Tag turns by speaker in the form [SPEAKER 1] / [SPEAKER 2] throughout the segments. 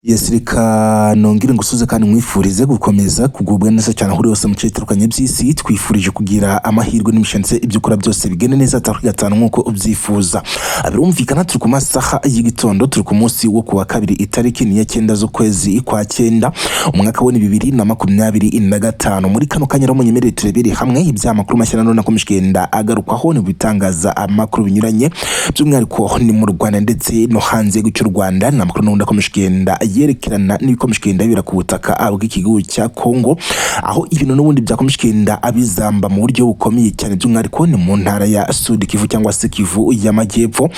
[SPEAKER 1] Yes, reka nongere ngusuze kandi nkwifurize gukomeza kugubwa neza cyane aho uri hose mu bice bitandukanye by'isi. Twifurije kugira amahirwe n'imigisha ndetse ibyo ukora byose bigende neza tariki 5 nk'uko ubyifuza. Birumvikana, turi ku masaha y'igitondo, turi ku munsi wo kuwa kabiri, itariki ni ya 9 z'ukwezi kwa 9, umwaka wa 2025. Muri kano kanya rero munyemerere turebere hamwe ibyamakuru mashya nanone akomeje kugenda agarukwaho ni bitangaza amakuru binyuranye, by'umwihariko ni mu Rwanda ndetse no hanze y'igihugu cy'u Rwanda. Ni amakuru n'ubundi akomeje kugenda yerekerana n'ibikomeje kugenda bibera ku butaka bw'igihugu cya Kongo, aho ibintu n'ubundi byakomeje kugenda abizamba mu buryo bukomeye cyane, by'umwihariko ni mu ntara ya Sud Kivu cyangwa se Kivu y'Amajyepfo.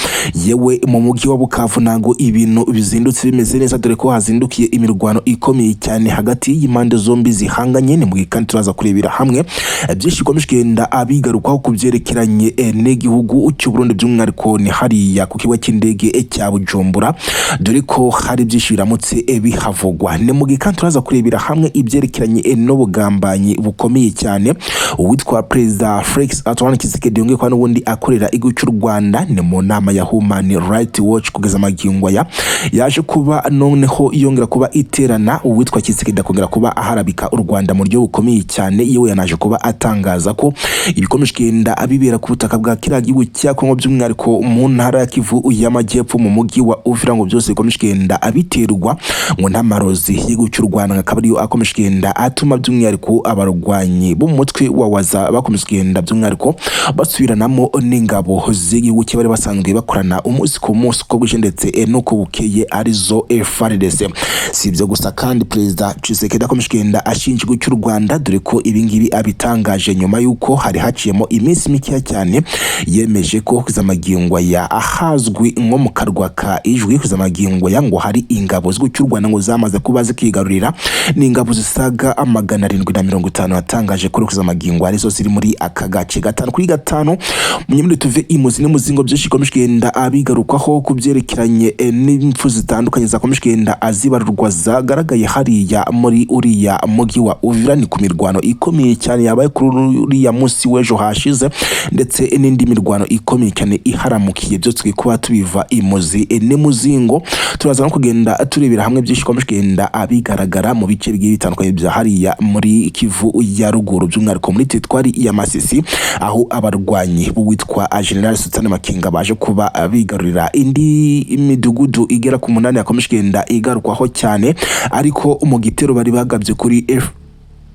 [SPEAKER 1] Yewe, mu mujyi wa Bukavu ntago ibintu bizindutse bimeze neza, dore ko hazindukiye imirwano ikomeye cyane hagati y'impande zombi zihanganye. Ni mu gihe kandi turaza kurebera hamwe byinshi bikomeje kugenda abigarukwaho ku byerekeranye n'igihugu cy'u Burundi, by'umwihariko ni hariya ku kibuga cy'indege cya Bujumbura, dore ko hari byinshi biramutse bihavugwa. Ni mu gihe kandi turaza kurebera hamwe ibyerekeranye n'ubugambanyi bukomeye cyane uwitwa Perezida Felix Antoine Tshisekedi yongeye kuba n'ubundi akorera igihugu cy'u Rwanda. Ni mu nama ya Human Rights Watch kugeza magingo aya yaje kuba noneho yongera kuba iterana, uwitwa Tshisekedi akongera kuba aharabika u Rwanda mu buryo bukomeye cyane. Yewe, yanaje kuba atangaza ko ibikomeje kugenda bibera ku butaka bwa kiriya gihugu cya Kongo, by'umwihariko mu ntara ya Kivu y'Amajyepfo, mu mujyi wa Uvira, ngo byose bikomeje kugenda biterwa ngo n'amarozi y'igihugu cy'u Rwanda, akaba ariyo akomeje kugenda atuma by'umwihariko abarwanyi bo mu mutwe wa Waza bakomeje kugenda by'umwihariko basubiranamo n'ingabo z'igihugu cye bari basanzwe bakorana umunsi ku munsi, uko bwije ndetse n'uko bukeye, arizo FARDC. Si ibyo gusa kandi, Perezida Tshisekedi akomeje kugenda ashinja igihugu cy'u Rwanda, dore ko ibingibi abitangaje nyuma y'uko hari haciyemo iminsi mikeya cyane yemeje ko kugeza magingo aya ahazwi nko mu karwa ka Ijwi, kugeza magingo aya ngo hari ingabo z'igihugu cy'u Rwanda ngo zamaze kuba zikigarurira. Ni ingabo zisaga 750 yatangaje ko kugeza magingo arizo ziri muri aka gace. 5 kuri 5, munyemere tuve imuzi n'umuzingo byinshi bikomeje kugenda abigarukwaho ku byerekeranye n'impfu zitandukanye zakomeje kugenda azibarurwa zagaragaye hariya muri uriya mujyi wa Uvira. Ni ku mirwano ikomeye cyane yabaye kuri uriya munsi w'ejo hashize, ndetse n'indi mirwano ikomeye cyane iharamukiye. Byose tugiye kuba tubiva imuzi n'umuzingo. Turaza no kugenda turebera hamwe byinshi bikomeje kugenda abigaragara mu bice bigiye bitandukanye bya hariya muri Kivu ya Ruguru, by'umwihariko muri teritwari ya Masisi, aho abarwanyi b'uwitwa General Sultan Makenga baje kuba bigarurira indi midugudu igera ku 8 yakomeje kugenda igarukwaho cyane, ariko mu gitero bari bagabye kuri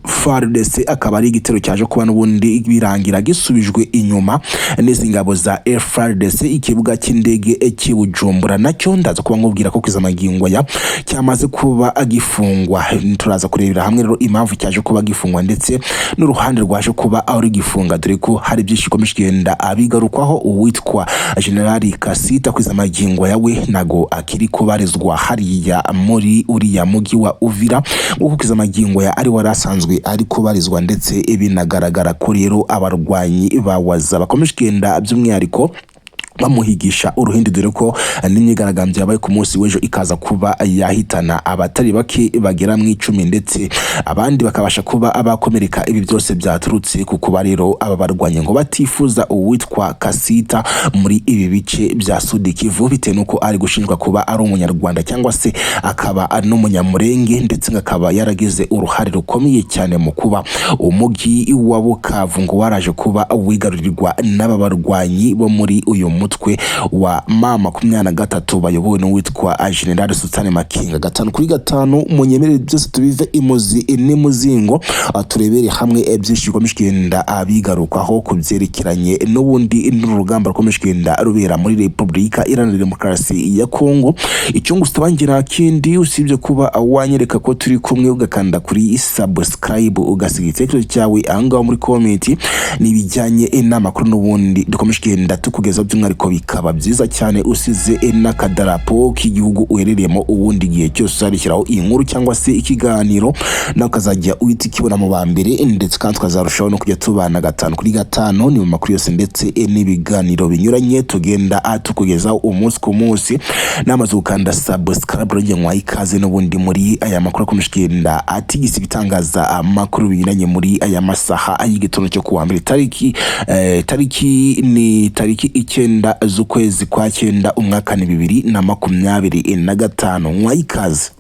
[SPEAKER 1] FARDC akaba ari igitero cyaje kuba n'ubundi birangira gisubijwe inyuma n'izi ngabo za FARDC. Ikibuga cy'indege cy'i Bujumbura nacyo ndaza kuba nkubwira ko kugeza magingo aya cyamaze kuba gifungwa. Turaza kurebera hamwe rero impamvu cyaje kuba gifungwa ndetse n'uruhande rwaje kuba aho gifunga, dore ko hari byinshi bikomeje kugenda abigarukwaho. Uwitwa General Kasita kugeza magingo aya we nago akiri kubarizwa hariya muri uriya mujyi wa Uvira nk'uko kugeza magingo aya ari wari asanzwe ari kubarizwa, ndetse binagaragara ko rero abarwanyi ba Waza bakomeje kugenda by'umwihariko bamuhigisha uruhindi, dore ko n'imyigaragambyo yabaye ku munsi w'ejo ikaza kuba yahitana abatari bake bagera mu 10, ndetse abandi bakabasha kuba abakomereka. Ibi byose byaturutse ku kuba rero aba barwanya ngo batifuza uwitwa Kasita muri ibi bice bya Sud Kivu, bitewe n'uko ari gushinjwa kuba ari umunyarwanda cyangwa se akaba ari n'umunyamurenge, ndetse akaba yaragize uruhare rukomeye cyane mu kuba umujyi wa Bukavu ngo waraje kuba wigarurirwa n'aba barwanyi bo muri uyu mutwe wa M23 bayobowe n'uwitwa General Sultan Makenga. 5 kuri 5, munyemerere byose tubive imuzi n'imuzingo, turebere hamwe byinshi bikomeje kugenda bigarukwaho ku byerekeranye n'ubundi n'urugamba rukomeje kugenda rubera muri Repubulika Iharanira Demokarasi ya Kongo. Icyo ngusaba ngira kindi usibye kuba wanyereka ko turi kumwe, ugakanda kuri subscribe, ugasiga igitekerezo cyawe aho ngaho muri comment, n'ibijyanye n'amakuru n'ubundi dukomeje kugenda tukugezaho. By'umwihariko bikaba byiza cyane usize n'akadarapo k'igihugu uherereyemo, ubundi igihe cyose uzabishyiraho inkuru cyangwa se ikiganiro nawe ukazajya uhita ukibona mu ba mbere, ndetse kandi tukazarushaho no kujya tubana 5 kuri 5. Ni mu makuru yose ndetse n'ibiganiro binyuranye tugenda tukugezaho umunsi ku munsi. Namaze gukanda subscribe rero, nkwaye ikaze n'ubundi muri aya makuru akomeje kugenda atigisa ibitangaza amakuru binyuranye muri aya masaha y'igitondo cyo kuwa mbere, tariki ni tariki 9 z'ukwezi kwa 9, umwaka ni 2025. Nkwaye ikaze.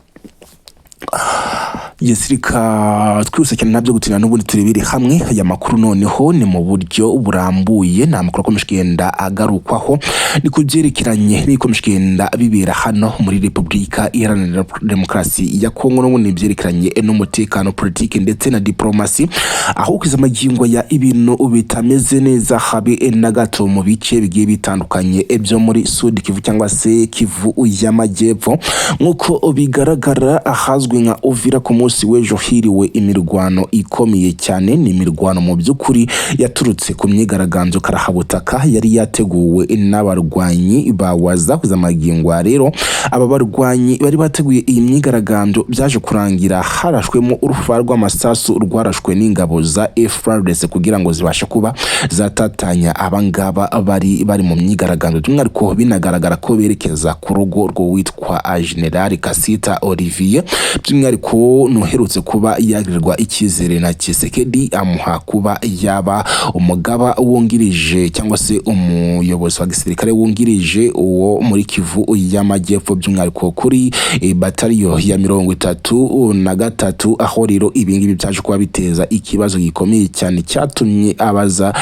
[SPEAKER 1] Yes, reka twihuse cyane ntabyo gutinda, n'ubundi turebere hamwe aya makuru noneho ni mu buryo burambuye. Ni amakuru akomeje kugenda agarukwaho, ni ku byerekeranye n'ibikomeje kugenda bibera hano muri Repubulika Iharanira Demokarasi ya Kongo, n'ubundi byerekeranye n'umutekano, politiki ndetse na diplomasi, aho kugeza amagingo ya ibintu bitameze neza habe na gato mu bice bigiye bitandukanye byo muri Sud Kivu cyangwa se Kivu y'Amajyepfo. Nk'uko bigaragara, ahazwi nka Uvira ku munsi w'ejo hiriwe imirwano ikomeye cyane. Ni imirwano mu by'ukuri yaturutse ku myigaragambyo karahabutaka yari yateguwe n'abarwanyi ba Waza. Kugeza amagingo rero, aba barwanyi bari bateguye iyi myigaragambyo byaje kurangira harashwemo urufa rw'amasasu rwarashwe n'ingabo za FARDC kugira ngo zibashe kuba zatatanya abangaba bari bari mu myigaragambyo, by'umwihariko binagaragara ko berekeza ku rugo rw'uwitwa General Kasita Olivier, by'umwihariko nuherutse kuba yagirirwa icyizere na Tshisekedi amuha kuba yaba umugaba wungirije cyangwa se umuyobozi wa gisirikare wungirije uwo muri Kivu y'Amajyepfo, by'umwihariko kuri bataliyo ya 33. Aho rero ibingibi byaje kuba biteza ikibazo gikomeye cyane cyatumye abaza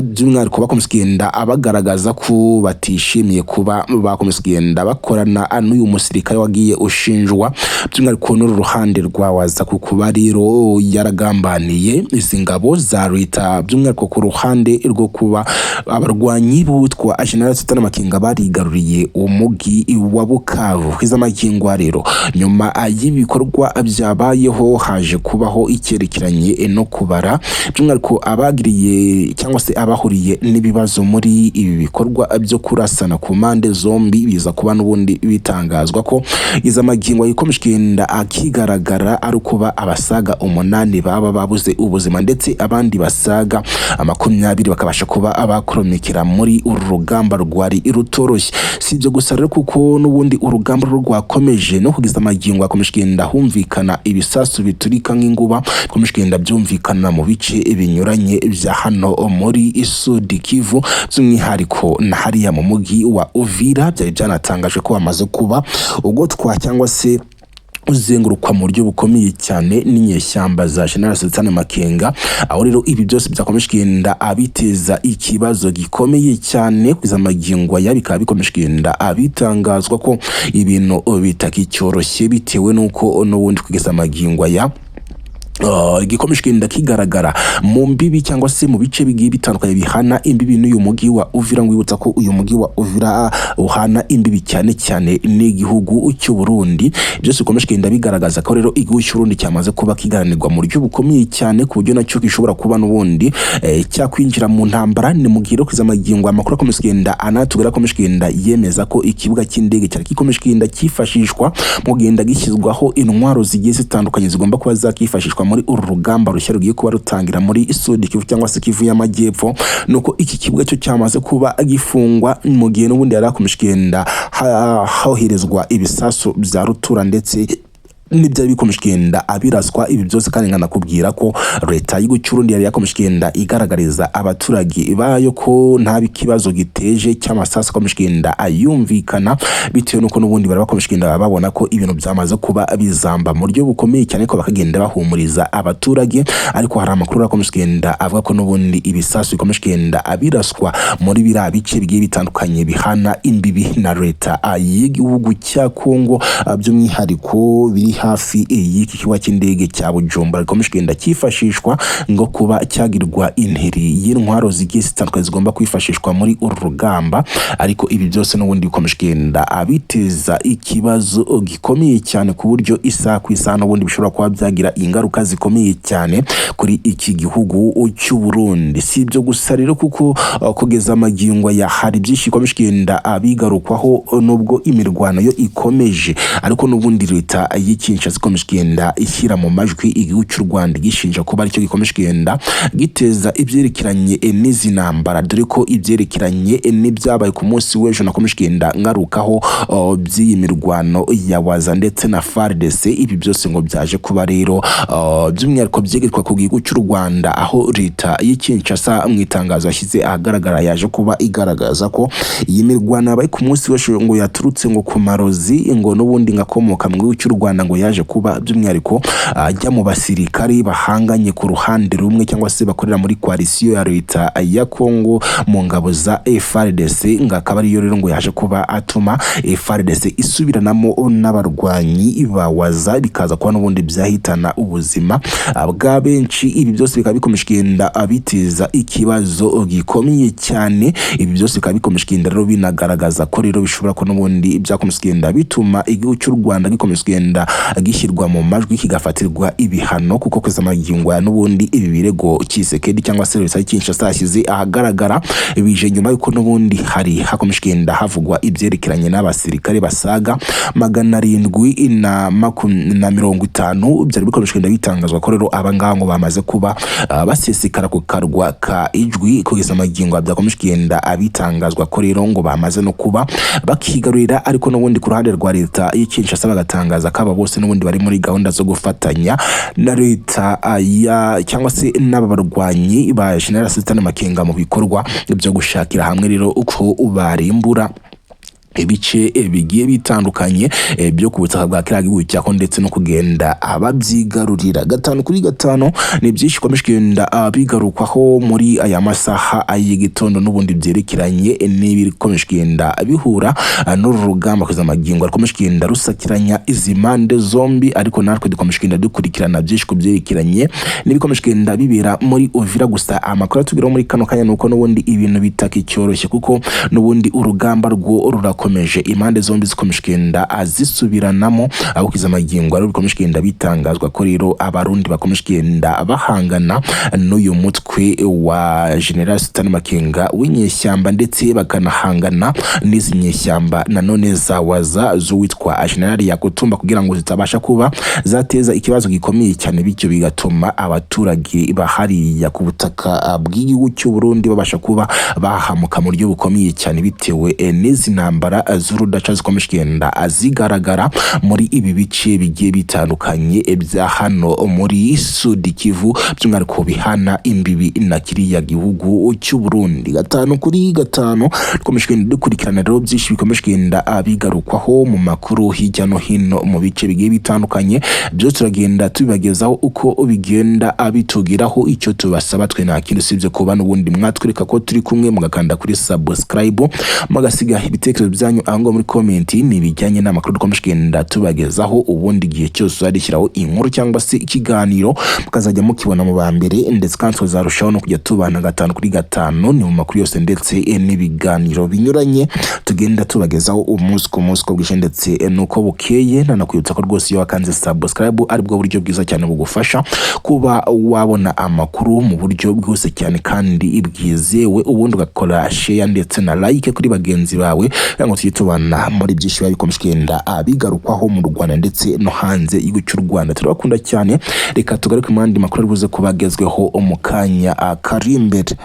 [SPEAKER 1] by'umwihariko bakomeza kugenda abagaragaza ko batishimiye kuba bakomeza kugenda bakorana n'uyu musirikare wagiye ushinjwa by'umwihariko n'uru ruhande rwa Waza ku kuba rero yaragambaniye izi ngabo za leta, by'umwihariko ku ruhande rwo kuba abarwanyi b'uwitwa General Sultan Makenga barigaruriye umugi wa Bukavu. Kwiza magingo rero, nyuma y'ibikorwa byabayeho, haje kubaho icyerekeranye no kubara by'umwihariko abagiriye cyangwa se abahuriye n'ibibazo muri ibi bikorwa byo kurasana ku mpande zombi. Biza kuba n'ubundi bitangazwa ko iza magingo ikomeje kugenda akigaragara ari ukuba abasaga 8 baba babuze ubuzima, ndetse abandi basaga 20 bakabasha kuba abakoromekera muri uru rugamba rwari rutoroshye. Si ibyo gusa rero, kuko n'ubundi urugamba rwakomeje no kugeza amagingo hakomeje kugenda humvikana ibisasu biturika nk'inguba, bikomeje kugenda byumvikana mu bice binyuranye bya hano muri Sud Kivu, by'umwihariko na hariya mu mujyi wa Uvira. Byari byanatangajwe ko bamaze kuba ugotwa cyangwa se uzengurukwa mu buryo bukomeye cyane n'inyeshyamba za General Sultan Makenga, aho rero ibi byose byakomeje kugenda abiteza ikibazo gikomeye cyane. Kugeza amagingo aya bikaba bikomeje kugenda abitangazwa ko ibintu bitakicyoroshye, bitewe n'uko n'ubundi kugeza amagingo aya igikomeje kugenda kigaragara mu mbibi cyangwa se mu bice bigiye bitandukanye bihana imbibi n'uyu mujyi wa Uvira. Ngwibutsa ko uyu mujyi wa Uvira uhana imbibi cyane cyane n'igihugu cy'u Burundi. Byose bikomeje kugenda bigaragaza ko rero igihugu cy'u Burundi cyamaze kuba kiganirwa mu buryo bukomeye cyane, ku buryo nacyo gishobora kuba n'ubundi cyakwinjira mu ntambara. Ni mu gihe rero kugeza amagingo amakuru akomeje kugenda anatubwira, akomeje kugenda yemeza ko ikibuga cy'indege cyari gikomeje kugenda cyifashishwa mu kugenda gishyizwaho intwaro zigiye zitandukanye zigomba kuba zakifashishwa muri uru rugamba rushya rugiye kuba rutangira muri Sud Kivu cyangwa se Kivu y'Amajyepfo, nuko iki kibuga cyo cyamaze kuba gifungwa, mu gihe n'ubundi yari akomeje kugenda hoherezwa ibisasu bya rutura ndetse n'ibyari bikomeje kugenda abiraswa. Ibi byose kandi nkanakubwira ko leta y'igihugu cy'u Burundi yari yakomeje kugenda igaragariza abaturage bayo ko nta kibazo giteje cy'amasasu akomeje kugenda ayumvikana, bitewe n'uko n'ubundi bari bakomeje kugenda babona ko ibintu byamaze kuba bizamba mu buryo bukomeye cyane, ko bakagenda bahumuriza abaturage. Ariko hari amakuru akomeje kugenda avuga ko n'ubundi ibisasu bikomeje kugenda abiraswa muri biriya bice bigiye bitandukanye bihana imbibi na leta y'igihugu cya Kongo, by'umwihariko biri hafi y'iki kibuga cy'indege cya Bujumbura gikomeje kugenda cyifashishwa ngo kuba cyagirwa intiri y'intwaro zigiye zitandukanye zigomba kwifashishwa muri uru rugamba. Ariko ibi byose n'ubundi bikomeje kugenda abiteza ikibazo gikomeye cyane, ku buryo isaha ku isaha n'ubundi bishobora kuba byagira ingaruka zikomeye cyane kuri iki gihugu cy'u Burundi. Si ibyo gusa rero, kuko kugeza amagingo aya hari byinshi bikomeje kugenda abigarukwaho. Nubwo imirwano yo ikomeje, ariko n'ubundi leta y'iki Kinshasa ikomeje kugenda ishyira mu majwi igihugu cy'u Rwanda, gishinja kuba aricyo gikomeje kugenda giteza ibyerekeranye n'izi ntambara, dore ko ibyerekeranye n'ibyabaye ku munsi w'ejo nakomeje kugenda ngarukaho by'iyi mirwano ya Waza ndetse na FARDC. Ibi byose ngo byaje kuba rero by'umwihariko byegerwa ku gihugu cy'u Rwanda, aho leta y'i Kinshasa mu itangazo yashyize ahagaragara yaje kuba igaragaza ko iyi mirwano yabaye ku munsi w'ejo ngo yaturutse ngo ku marozi, ngo n'ubundi ngakomoka mu gihugu cy'u Rwanda ngo ngo yaje kuba by'umwihariko ajya mu basirikari bahanganye ku ruhande rumwe cyangwa se bakorera muri koalisiyo ya leta ya Kongo mu ngabo za FARDC, ngo akaba ariyo rero ngo yaje kuba atuma FARDC isubiranamo n'abarwanyi ba Waza, bikaza kuba n'ubundi byahitana ubuzima bwa benshi. Ibi byose bikaba bikomeje kugenda biteza ikibazo gikomeye cyane. Ibi byose bikaba bikomeje kugenda rero binagaragaza ko rero bishobora ko n'ubundi byakomeje kugenda bituma igihugu cy'u Rwanda gikomeza kugenda gishyirwa mu majwi, kigafatirwa ibihano, kuko kugeza magingo aya n'ubundi ibi birego Tshisekedi cyangwa se leta ya Kinshasa yashyize ahagaragara bije nyuma y'uko n'ubundi hari hakomeje kugenda havugwa ibyerekeranye n'abasirikare basaga 750. Byari bikomeje kugenda bitangazwa ko rero abangaba ngo bamaze kuba basesekara ku karwa ka Ijwi. Kugeza magingo byakomeje kugenda bitangazwa ko rero ngo bamaze no kuba bakigarurira, ariko n'ubundi ku ruhande rwa leta y'i Kinshasa bagatangaza ko aba bose n'ubundi bari muri gahunda zo gufatanya na leta ya cyangwa se n'aba barwanyi ba General Sultan Makenga mu bikorwa byo gushakira hamwe rero uko barimbura ibice bigiye bitandukanye byo ku butaka bwa kiriya gihugu cya Kongo, ndetse no kugenda ababyigarurira 5 kuri 5. Ni byinshi bikomeje kugenda bigarukwaho muri aya masaha y'igitondo n'ubundi byerekeranye n'ibikomeje kugenda bihura n'uru rugamba kugeza magingo rukomeje kugenda rusakiranya izi mpande zombi. Ariko natwe dukomeje kugenda dukurikirana byinshi ku byerekeranye n'ibikomeje kugenda bibera muri Uvira. Gusa amakuru atugeraho muri kano kanya ni uko n'ubundi ibintu bitakicyoroshye, kuko n'ubundi urugamba rwo rurakomeje, impande zombi zikomeje kugenda zisubiranamo, aho kugeza magingo ari bikomeje kugenda bitangazwa ko rero Abarundi bakomeje kugenda bahangana n'uyu mutwe wa General Sultan Makenga w'inyeshyamba, ndetse bakanahangana n'izi nyeshyamba nanone za Waza z'uwitwa General Yakutumba, kugira ngo zitabasha kuba zateza ikibazo gikomeye cyane, bityo bigatuma abaturage bahariya ku butaka bw'igihugu cy'u Burundi babasha kuba bahamuka mu buryo bukomeye cyane, bitewe n'izi ntambara z'urudaca zikomeje kugenda zigaragara muri ibi bice bigiye bitandukanye bya hano muri Sud Kivu, by'umwihariko bihana imbibi na kiriya gihugu cy'u Burundi. 5 kuri 5 dukomeje kugenda dukurikirana rero byinshi bikomeje kugenda bigarukwaho mu makuru hirya no hino mu bice bigiye bitandukanye. Byose turagenda tubibagezaho uko bigenda bitugeraho. Icyo tubasaba twe nta kindi usibye kuba n'ubundi mwatwereka ko turi kumwe, mugakanda kuri subscribe, mugasiga ibitekerezo byanyu aho ngaho muri comment, ni ibijyanye n'amakuru dukomeje kugenda tubagezaho. Ubundi igihe cyose uzadushyiraho inkuru cyangwa se ikiganiro, mukazajya mukibona mu ba mbere, ndetse kandi tuzarushaho no kujya tubana 5 kuri 5. Ni mu makuru yose ndetse n'ibiganiro binyuranye tugenda tubagezaho umunsi ku munsi, uko bwije ndetse n'uko bukeye. Nanakwibutsa ko rwose iyo wakanze subscribe aribwo buryo bwiza cyane bugufasha kuba wabona amakuru mu buryo bwihuse cyane kandi bwizewe, ubundi ugakora share ndetse na like kuri bagenzi bawe, kugira ngo tujye tubana muri byinshi biba bikomeje kugenda bigarukwaho mu Rwanda ndetse no hanze y'igihugu cy'u Rwanda. Turabakunda cyane. Reka tugaruke mu yandi makuru ari buze kuba agezweho mu kanya kari imbere.